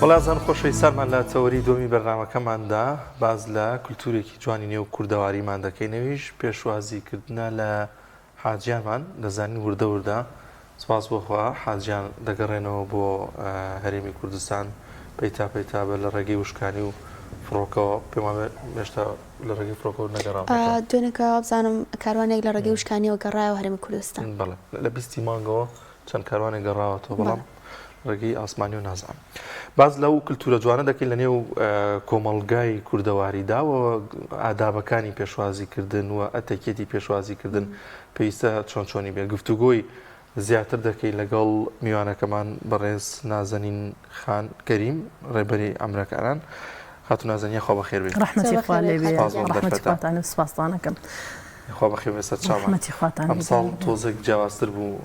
بەڵێ ئازان خۆشەویستانمان لە تەوەری دووەمی بەرنامەکەماندا باس لە کولتوورێکی جوانی نێو کوردەواریمان دەکەین ئەویش پێشوازی کردنە لە حاجیانمان دەزانین وردە وردە سپاس بۆ خوا حاجیان دەگەڕێنەوە بۆ هەرێمی کوردستان پەیتا پەیتا بە لە ڕێگەی وشکانی و فڕۆکەوە پێم وابێ هێشتا لە ڕێگەی فڕۆکەوە نەگەڕاونەتەوە. دوێنێکە وابزانم کاروانێک لە ڕێگەی وشکانیەوە گەڕایەوە هەرێمی کوردستان. بەڵێ لە بیستی مانگەوە چەند کاروانێک گەڕاوەتەوە بەڵام ڕێگەی ئاسمانی و نازانم. باس لەو کلتورە جوانە دەکەین لە نێو کۆمەڵگای کوردەواریدا و ئادابەکانی پێشوازیکردن و ئەتەکێتی پێشوازیکردن پێویستە چۆن چۆنی بێ گفتوگۆی زیاتر دەکەین لەگەڵ میوانەکەمان بەڕێز نازەنین خان کەریم ڕێبەری عەمرەکاران خاتوو نازەنین یاخوا بەخێر بێی. ڕەحمەتی خوا لێ بێ سپاس بۆ ئەم ڕەحمەتی دەرفەتە. خواتان و سپاستان ئەکەم. یاخوا بەخێر بێ سەرچاومان. ڕەحمەتی خواتان لێ ئەمساڵ بێ. تۆزێک جیاوازتر بوو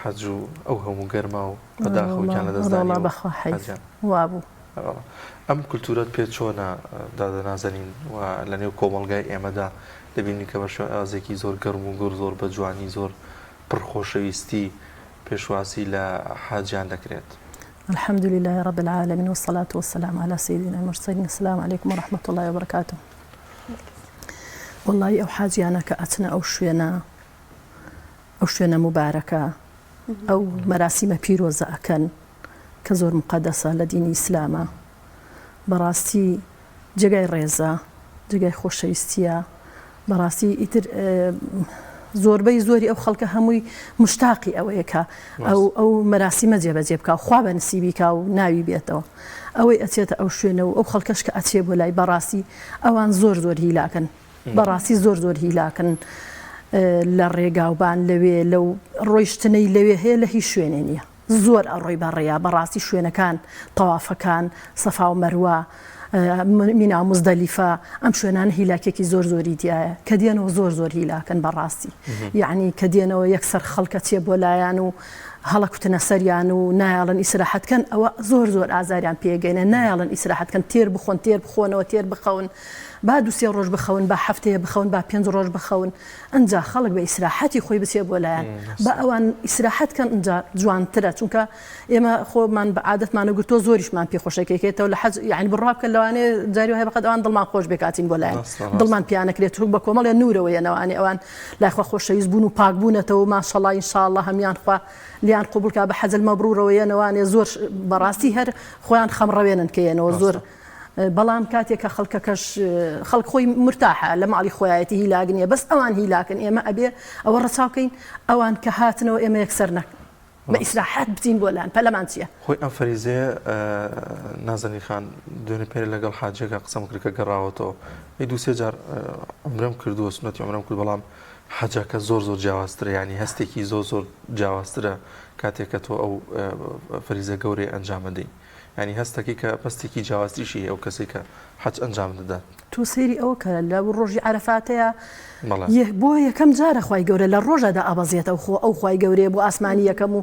حەج و ئەو هەموو گەرما و بەداخەوە ئەرەوەڵا گیان لەدەستدانی ئەرەوەڵا و بەخوا حەیف حەجیان. وابوو. ئەرەوەڵا. ئەم کولتوورەت پێ چۆنە دادە نازەنین و لەنێو کۆمەڵگای ئێمەدا دەبینین کە بە شێوازێکی زۆر گەرم و گوڕ زۆر بە جوانی زۆر پڕ خۆشەویستی پێشوازی لە حاجیان دەکرێت. الحمد للە رب العالمین والصلاة والسلام علی سیدنا المرسلین السلام علیکم ورحمة اللە وبرکاته وەڵایی ئەو حاجیانە کە ئەچنە ئەو شوێنە ئەو شوێنە موبارەکە ئەو مەراسیمە پیرۆزە ئەکەن کە زۆر مقەدەسە لە دینی ئیسلامە بەڕاستی جێگای ڕێزە جێگای خۆشەویستیە بەڕاستی ئیتر زۆربەی زۆری ئەو خەڵکە هەمووی مشتاقی ئەوەیە کە ئەو ئەو مەراسیمە جێبەجێ بکا و خوا بە نسیبی کا و ناوی بێتەوە ئەوەی ئەچێتە ئەو شوێنە و ئەو خەڵکەش کە ئەچێ بۆ لای بەڕاستی ئەوان زۆر زۆر هیلاکن بەڕاستی زۆر زۆر هیلاکن لە ڕێگاوبان لەوێ لەو ڕۆیشتنەی لەوێ هەیە لە هیچ شوێنێ نییە. زۆر ئەڕۆی بە ڕێیا بەڕاستی شوێنەکان تەوافەکان سەفا و مەروە مینا و موزدەلیفە ئەم شوێنانە هیلاکێکی زۆر زۆری تایە کە دێنەوە زۆر زۆر هیلاکن بەڕاستی یعنی کە دێنەوە یەکسەر خەڵکە چێ بۆ لایەن و هەڵەکوتنە سەریان و نایەڵن ئیسراحەت کەن ئەوە زۆر زۆر ئازاریان پێگەینە نایەڵن ئیسراحەت کەن تێر بخۆن تێر بخۆنەوە تێر بخەون با دوسێ ڕۆژ بخەون با هەفتەیە بخەون با پێنج ڕۆژ بخەون ئنجا خەڵک بە ئیسراحەتی خۆی بچێ بۆ لایان با ئەوان ئیسراحەت کەن ئنجا جوانترە چونکە ئێمە خۆمان بە عادەتمانە گرتووە زۆریشمان پێ خۆشە کێکێتەوە لە حەج یعنی بڕوا بکە لەوانەیە جاری وایە بەقەد ئەوان دڵمان خۆش بێ کاتین بۆ لایان دڵمان پیانەکرێت چونکە بە کۆمەڵێ نوورەوە یەنەوانی ئەوان لای خوا خۆشەویست بوون و پاک بوونەتەوە ماشەڵا ئینشاءاللە هەموان خوا لیان قبوڵ کا بە حەجل مەبرورەوە یەنەوانێ زۆر بەڕاستی هەر خۆیان خەمڕەوێنن کە یەنەوە زۆر بەڵام کاتێک کە خەڵکەکەش خەڵک خۆی مرتاحە لە ماڵی خۆیەتی هیلاک نییە بەس ئەوان هیلاکن ئێمە ئەبێ ئەوە ڕەچاو کەین ئەوان کە هاتنەوە ئێمە یەکسەر نەک بە ئیسراحەت بچین بۆ لان پەلەمان چییە؟ خۆی ئەم فەریزەیە نازەنین خان دوێنێ پێرێ لەگەڵ حاجیەکە قسەم کرد کە گەڕاوەتەوە ئەی دوو سێ جار عومرەم کردووە سوننەتی عومرەم کرد بەڵام حەجەکە زۆر زۆر جیاوازترە یعنی هەستێکی زۆر زۆر جیاوازترە کاتێک کە تۆ ئەو فەریزە گەورەی ئەنجامەدەی یانی هەستەکەی کە پەستێکی جیاوازتریشی هەیە ئەو کەسەی کە حەج ئەنجام دەدات. تۆ سەیری ئەوە کە لە ڕۆژی عەرەفاتەیە بۆ یەکەم جارە خوای گەورە لە ڕۆژە دائەبەزێتەوە خۆ ئەو خوای گەورەیە بۆ ئاسمانی یەکەم و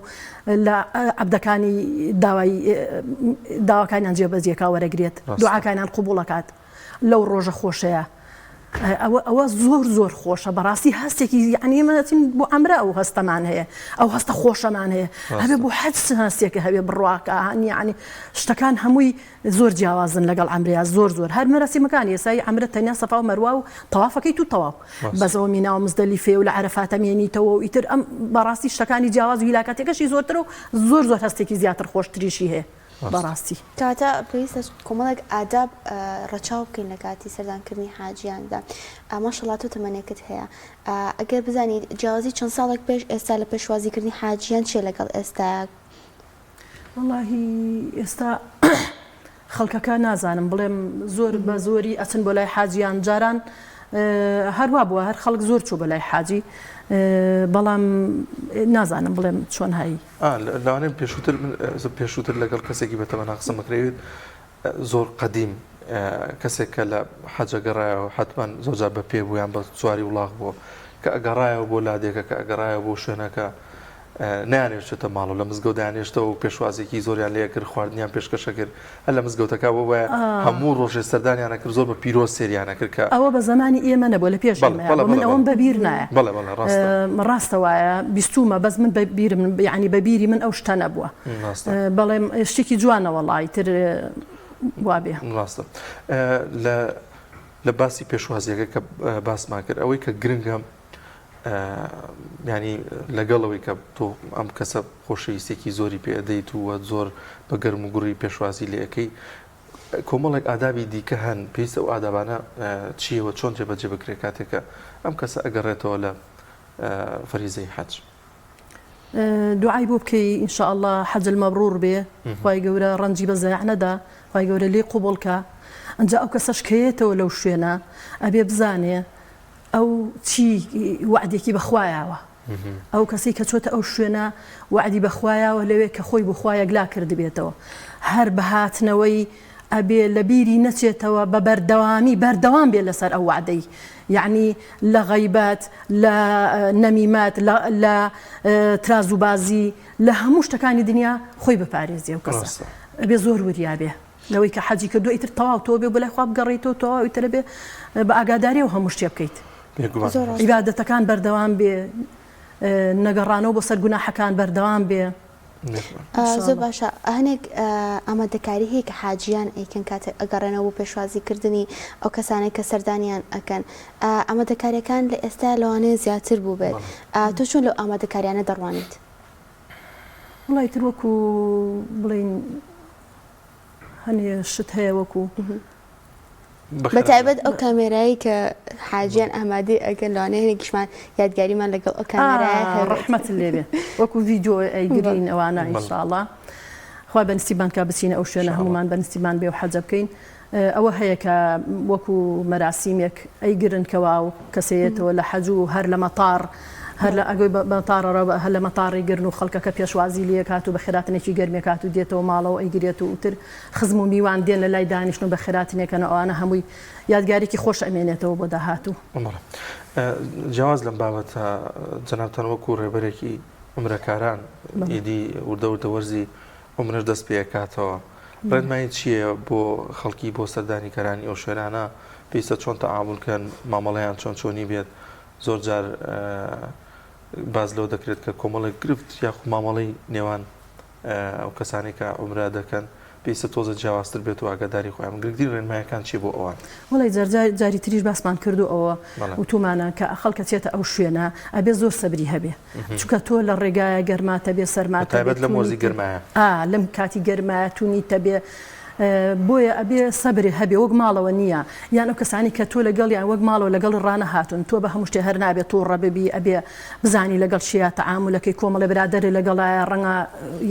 لە عەبدەکانی داوای داواکانیان جێبەجێکا وەرەگرێت دوعاکانیان قبوڵەکات. لەو ڕۆژە خۆشەیە ئەوە ئەوە زۆر زۆر خۆشە بەڕاستی هەستێکی یعنی ئێمە دەچین بۆ ئەمرە ئەو هەستەمان هەیە ئەو هەستە خۆشەمان هەیە هەبێ بۆ حەج هەستێکە هەبێ بڕواکە هەنی یعنی شتەکان هەمووی زۆر جیاوازن لەگەڵ ئەمریا زۆر زۆر هەر مەراسیمەکانی ئێسای ئەمرە تەنیا سەفا و مەروا و تەوافەکەی تو تەواو بەزەوە مینا و مزدەلیفێ و لە عەرەفاتە مێنیتەوە و ئیتر ئەم بەڕاستی شتەکانی جیاواز و هیلاکاتەکەشی زۆرتر و زۆر زۆر هەستێکی زیاتر خۆشتریشی هەیە. بەڕاستی. کەواتە پێویستە کۆمەڵێک ئاداب ڕەچاو بکەین لە کاتی سەردانکردنی حاجیاندا. ماشەڵا تۆ تەمەنێکت هەیە ئەگەر بزانیت جیاوازی چەند ساڵێک پێش ئێستا لە پێشوازیکردنی حاجیان چییە لەگەڵ ئێستا؟ وەڵاهی ئێستا خەڵکەکە نازانم بڵێم زۆر بە زۆری ئەچن بۆ لای حاجیان جاران هەروا بووە هەر خەڵک زۆر چوو بە لای حاجی بەڵام نازانم بڵێم چۆن هایی لەوانەیە پێشووتر من پێشووتر لەگەڵ کەسێکی بەتەمەنا قسەم کرێت زۆر قەدیم کەسێک کە لە حەجە گەڕایەوە حتمما زۆر جار بە پێ بوو یان بە سواری وڵاخ بووە کە ئەگەڕایەوە بۆ لادێکە کە ئەگەڕایەوە بۆ شوێنەکە. نەیانەوێت بچێتە ماڵەوە لە مزگەوت دایانێشتەوە و پێشوازیەکی زۆریان لێ کرد خواردنیان پێشکەشە کرد هەر لە مزگەوتەکە بۆ وایە هەموو ڕۆژێ سەردانیان ئەکرد زۆر بە پیرۆز سێریان ئەکرد کە ئەوە بە زەمانی ئێمە نەبووە لە پێش بەڵێ ئێمەیا بەڵێ بووە من بەڵێ ئەوەم بەڵێ بە بیر نایە بەڵێ بەڵێ ڕاستە ڕاستە وایە بیستوومە بەس من بە بیرم یانی بە بیری من ئەو شتە نەبووە ڕاستە بەڵێ شتێکی جوانە وەڵا ئیتر وابێ. ڕاستە لە لە باسی پێشوازیەکە کە باسمان کرد ئەوەی کە گرنگە یانی لەگەڵ ئەوەی کە تۆ ئەم کەسە خۆشەویستێکی زۆری پێ ئەدەیت و زۆر بە گەرم و گوڕی پێشوازی لێ ئەکەی کۆمەڵێک ئادابی دیکە هەن پێویستە ئەو ئادابانە چییەوە چۆن جێبەجێ بکرێت کاتێک کە ئەم کەسە ئەگەڕێتەوە لە فەریزەی حەج. دوعای بۆ بکەی ان شاء اللە حج المبرور بێ خوای گەورە ڕەنجی بە زایع نەدا خوای گەورە لێی قبوڵ کا ئەنجا ئەو کەسەش کە یەتەوە لەو شوێنە ئەبێ بزانێ ئەو چی وەعدێکی بە خوا یاوە ئەو کەسەی کە چۆتە ئەو شوێنە وەعدی بە خوا یاوە لەوێ کە خۆی بۆ خوا یەکلا کردبێتەوە هەر بە هاتنەوەی ئەبێ لە بیری نەچێتەوە بە بەردەوامی بەردەوام بێ لەسەر ئەو وەعدەی یەعنی لە غەیبەت لە نەمیمەت لە لە ترازوبازی لە هەموو شتەکانی دنیا خۆی بپارێزێ ئەو کەسە ئەبێ زۆر وریا بێ. لەوەی کە حەجی کردووە ئیتر تەواو تۆ بێ بۆ لای خوا بگەڕێیتەوە تەواو ئیتر ئەبێ بە ئاگاداریەوە هەموو شتێ بکەیت بێگومان زۆر ڕاستە. عیبادەتەکان بەردەوام بێ نەگەڕانەوە بۆ سەر گوناحەکان بەردەوام بێ بێگومان. ان شاء زۆر اللە. باشە هەنێک ئامادەکاری هەیە کە حاجیان ئەیکەن کاتێک ئەگەڕێنەوە بۆ پێشوازی کردنی ئەو کەسانەی کە سەردانیان ئەکەن ئامادەکاریەکان لە ئێستا لەوانەیە زیاتر بووبێت بەڵێ. تۆ چۆن لەو ئامادەکاریانە دەڕوانیت؟ وەڵا ئیتر وەکو بڵێین هەنێ شت هەیە وەکو بە تایبەت ئەو کامێرایی کە حاجیان ئامادەی ئەگەن لەوانەیە هەنێکیشمان یادگاریمان لەگەڵ ئەو کامێرایە هەبێت. ڕەحمەت لێبێ وەکو ڤیدیۆ ئەیگرین ئەوانە ئینشاڵا خوا بە نسیبمان کا بچینە ئەو شوێنە هەموومان بە نسیبمان بێ و حەجە بکەین ئەوە هەیە کە وەکو مەراسیمێک ئەیگرن کەوا و کەسەیەتەوە لە حەج و هەر لە مەتاڕ هەر لە ئەگەی بە مەتاڕەوە هەر لە مەتاڕی گرن و خەڵکەکە پێشوازی لێکات و بەخێراتنێکی گەرمێکات و دێتەوە ماڵەوە ئەیگرێت و ئیتر خزم و میوان دێن لە لای دانیشن و بەخێراتنێکەن و ئەوانە هەمووی یادگاریکی خۆش ئەمێنێتەوە بۆ داهاتوو. بەڵێ جیاواز لەم بابەتە جەنابتان وەکو ڕێبەرێکی عومرەکاران ئیدی وردە وردە وەرزی عومرەش دەست پێکاتەوە ڕێنمایی چییە بۆ خەڵکی بۆ سەردانیکەرانی ئەو شوێنانە پێویستە چۆن تەعامول کەن مامەڵەیان چۆن چۆنی بێت زۆر جار باس لەوە دەکرێت کە کۆمەڵێک گرفت یاخود مامەڵەی نێوان ئەو کەسانەی کە عومرە دەکەن پێویستە تۆزە جیاوازتر بێت و ئاگاداری خۆیان بن گرنگترین ڕێنمایەکان چییە بۆ ئەوان؟ وەڵای جار جار جاری تریش باسمان کردو ئەوە وتومانە کە خەڵکە چێتە ئەو شوێنە ئەبێ زۆر سەبری هەبێ چونکە تۆ لە ڕێگایە گەرماتە بێ سەرماتە بێ بەتایبەت لەم وەرزی تونیتە گەرمایە. ئا لەم کاتی گەرمایە تونیتە بێ بۆیە ئەبێ سەبرێ هەبێ وەک ماڵەوە نییە یان ئەو کەسانی کە تۆ لەگەڵیان وەک ماڵەوە لەگەڵی ڕانەهاتوون تۆ بە هەموو شتێ هەر نابێ توڕە ببی ئەبێ بزانی لەگەڵ کێیا تەعامولەکەی کۆمەڵێ برادەرت لەگەڵایە ڕەنگە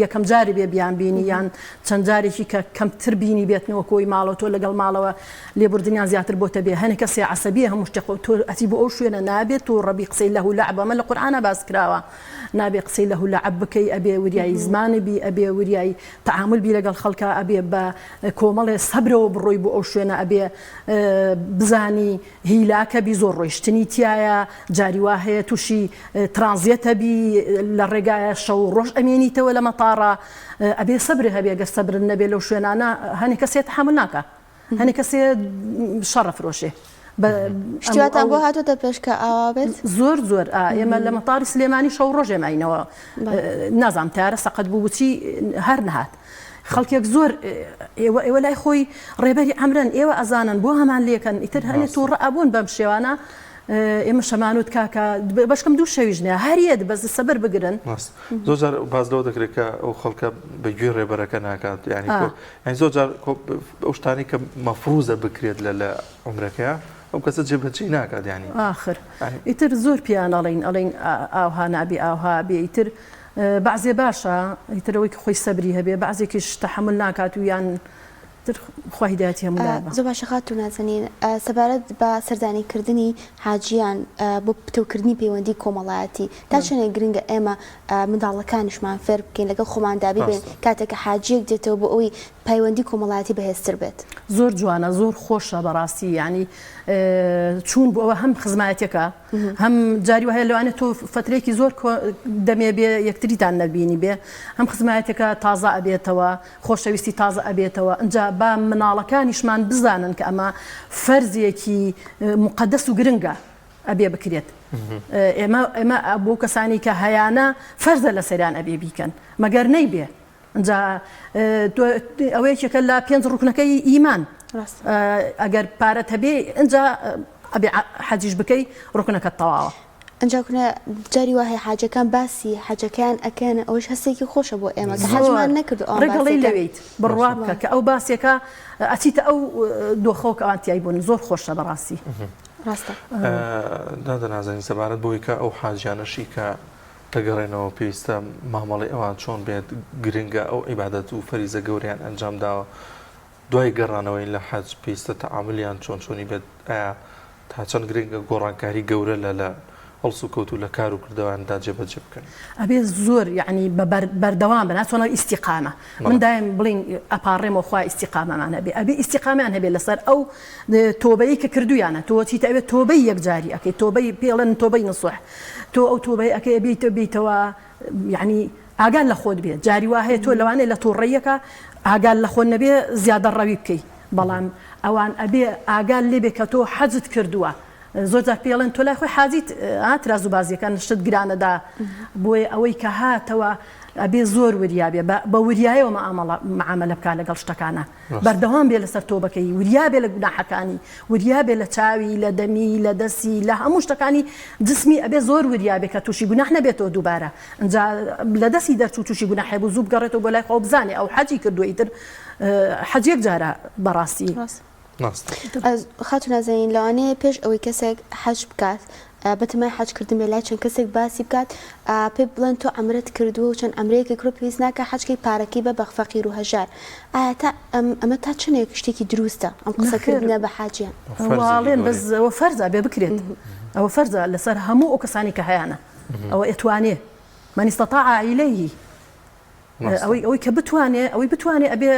یەکەم جاری بێ بیان بینی یان چەند جارێکی کە کەمتر بینی بێتن وەک ئەوی ماڵەوە تۆ لەگەڵ ماڵەوە لێبوردنیان زیاتر بۆتە بێ هەنێ کەسێ عەسەبیە هەموو شتێ خۆ تۆ ئەچی بۆ ئەو شوێنە نابێت توڕە بی قسەی لەهو لەعب ئەمە لە قورئانا باس کراوە نابێ قسەی لەهو لەعب بکەی ئەبێ وریایی زمانی بی ئەبێ وریایی تەعامول بی لەگەڵ خەڵکا ئەبێ بە کۆمەڵێ سەبرەوە بڕۆی بۆ ئەو شوێنە ئەبێ بزانی هیلاکە بی زۆر ڕۆیشتنی تیایە جاری وا هەیە توشی ترانزێتە بی لە ڕێگایە شەو ڕۆژ ئەمێنیتەوە لە مەتاڕا ئەبێ سەبرت هەبێ گەر سەبرت نەبێ لەو شوێنانە هەنێ کەسێ تەحەمول ناکا هەنێ کەسێ شەڕە فرۆشێ بە شتی واتان بۆ هاتۆتە پێش کە ئاوا بێت؟ زۆر زۆر ئا ئێمە لە مەتاری سلێمانی شەو ڕۆژێ ماینەوە نازانم تارە سەقەت بوو بچی هەر نەهات خەڵکێک زۆر ئێوە ئێوە لای خۆی ڕێبەری ئەمرن ئێوە ئەزانن بۆ هەمان لێکەن ئیتر هەنێ تووڕە ئەبوون بەم شێوانە ئێمە شەمانوت کاکە بەشکم دوو شەویش نە هەریەت بەس سەبر بگرن زۆر جار باز لەوە دەکرێت کە ئەو خەڵکە بە گوێ ڕێبەرەکە ناکات یعنی یعنی زۆر جار ئەو شتانەی کە مەفروزە بکرێت لە لە عومرەکەیا ئەو کەسە جێبەجێی ناکات یعنی ئاخر ئیتر زۆر پێیان ئەڵێین ئەڵێین ئاوها نابێ ئاوها بێ ئیتر بەعزێ باشە ئیتر ئەوەی کە خۆی سەبری هەبێ بەعزێکیش تەحەمول ناکات و یان. تر خوا هیدایەتی هەموو لایە با. زۆر باشە خاتوو نازەنین سەبارەت بە سەردانی کردنی حاجیان بۆ پتەوکردنی پەیوەندی کۆمەڵایەتی تا چەندێک گرنگە ئێمە منداڵەکانیشمان فێر بکەین لەگەڵ خۆماندا بیبەین کاتێک کە حاجیەک دێتەوە بۆ ئەوەی پەیوەندی کۆمەڵایەتی بەهێزتر بێت. زۆر جوانە زۆر خۆشە بەڕاستی یانی چوون بۆ ئەوە هەم خزمایەتێکە هەم جاری وایە لەوانێ تۆ فەترەیەکی زۆر دەمێ بێ یەکتریتان نەبینی بێ هەم خزمایەتێکە تازە ئەبێتەوە خۆشەویستی تازە ئەبێتەوە ئنجا با مناڵەکانیشمان بزانن کە ئەمە فەرزێکی موقەدەس و گرنگە ئەبێ بکرێت ئێمە ئێمە بۆ کەسانی کە هەیانە فەرزە لەسەریان ئەبێ بیکەن مەگەر نەیبێ ئنجا ئەوە یەکێکە لە پێنج ڕوکنەکەی ئیمان ئەگەر پارەت هەبێ ئنجا ئەبێ حەجیش بکەی ڕوکنەکەت تەواوە. ئنجا کونە جاری وا هەیە حاجەکان باسی حەجەکەیان ئەکەن ئەوەش هەستێکی خۆشە بۆ ئێمە کە حەجمان نەکردو ئەوان ڕێک ئەڵێی لەوێیت بڕوا بکە کە ئەو باسێکە ئەچیتە ئەو دۆخەوە کە ئەوان تیای بوون زۆر خۆشە بەڕاستی. ڕاستە. دادە نازەنین سەبارەت بەوەی کە ئەو حاجیانەشی کە دەگەڕێنەوە پێویستە مامەڵەی ئەوان چۆن بێت گرنگە ئەو عیبادەت و فەریزە گەورەیان ئەنجام داوە دوای گەڕانەوەی لە حەج پێویستە تەعامولیان چۆن چۆنی بێت ئایا تا چەند گرنگە گۆڕانکاری گەورە لە لە هەڵسوکەوت و لە کار و کردەوەیاندا جێبەجێ بکەن؟ ئەبێ زۆر یەعنی بە بەردەوام بن چۆن ئیستیقامە من دایم بڵین ئەپاڕێمەوە خوا ئیستیقامەمان هەبێ ئەبێ ئیستیقامیان هەبێ لەسەر ئەو تۆبەی کە کردویانە تۆ چیتە ئەوێ تۆبەی یەکجاری ئەکەی تۆبەی پێڵێن تۆبەی نسوح تۆ ئەو تۆبەی ئەکەی ئەبیتە بیتەوە یەعنی ئاگات لە خۆت بێ جاری وا هەیە تۆ لەوانەیە لە توڕەیەکا ئاگات لە خۆت نەبێ زیادە ڕەوی بکەی بەڵام ئەوان ئەبێ ئاگات لێ بێ کە تۆ حەجت کردووە زۆر جار پێڵێن تۆ لای خۆی حاجیت ها ترازو بازیەکان شتت گرانەدا بۆیە ئەوەی کە هاتەوە ئەبێ زۆر وریا بێ بە وریایەوە معامەلە بکا لەگەڵ شتەکانە بەردەوام بێ لەسەر تۆبەکەی، وریا بێ لە گوناحەکانی، وریا بێ لە چاوی، لە دەمی، لە دەسی، لە هەموو شتەکانی جسمی ئەبێ زۆر وریا بێ کە توشی گوناح نەبێتەوە دووبارە، ئنجا لە دەسی دەرچوو توشی گوناحێ بوو زوو بگەڕێتەوە بۆ لای خوا و بزانێ ئەو حەجی کردووە ئیتر حەج یەک جارە بەڕاستی. خاتوو نازەنین لەوانەیە پێش ئەوەی کەسێک حەج بکات بەتەمای حەج کردن بێ لای چەند کەسێک باسی بکات پێی بڵێن تۆ عەمرەت کردووە و چەند عەمرەیەکت کردووە پێویست ناکا حەج کەی پارەکەی بە بە فەقیر و هەژار ئایا تا ئەمە تا چەندێک شتێکی دروستە ئەم قسە کردنە بە حاجیان؟ واڵێن بەس ئەوە فەرزە بێ بکرێت ئەوە فەرزە لەسەر هەموو ئەو کەسانی کە هەیانە ئەوە ئەتوانێ من استطاع الیه ئەوەی ئەوەی کە بتوانێ ئەوەی بتوانێ ئەبێ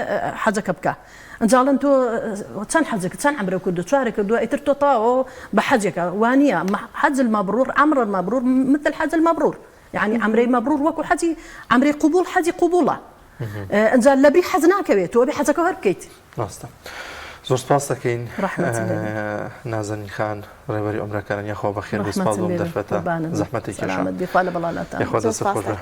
حەجەکە بکا ئەنجا ئەڵێن تۆ چەند حەجێک چەند عەمرە کردو چوارە کردووە ئیتر تۆ تەواو بە حەجێکە وانییە حەج المبرور عەمر المبرور مثل حەج المبرور یعنی عەمرەی مەبرور وەکو حەجی عەمرەی قبوڵ حەجی قبوڵە ئەنجا لەبری حەج ناکەوێت تۆ ئەبێ حەجەکە هەر بکەیت. ڕاستە زۆر سپاس دەکەین نازەنین خان ڕێبەری عومرەکاران یاخوا بەخێر بێی سپاس بۆ ئەم دەرفەتە زەحمەتی کێشا یاخوا دەستت خۆش بێ.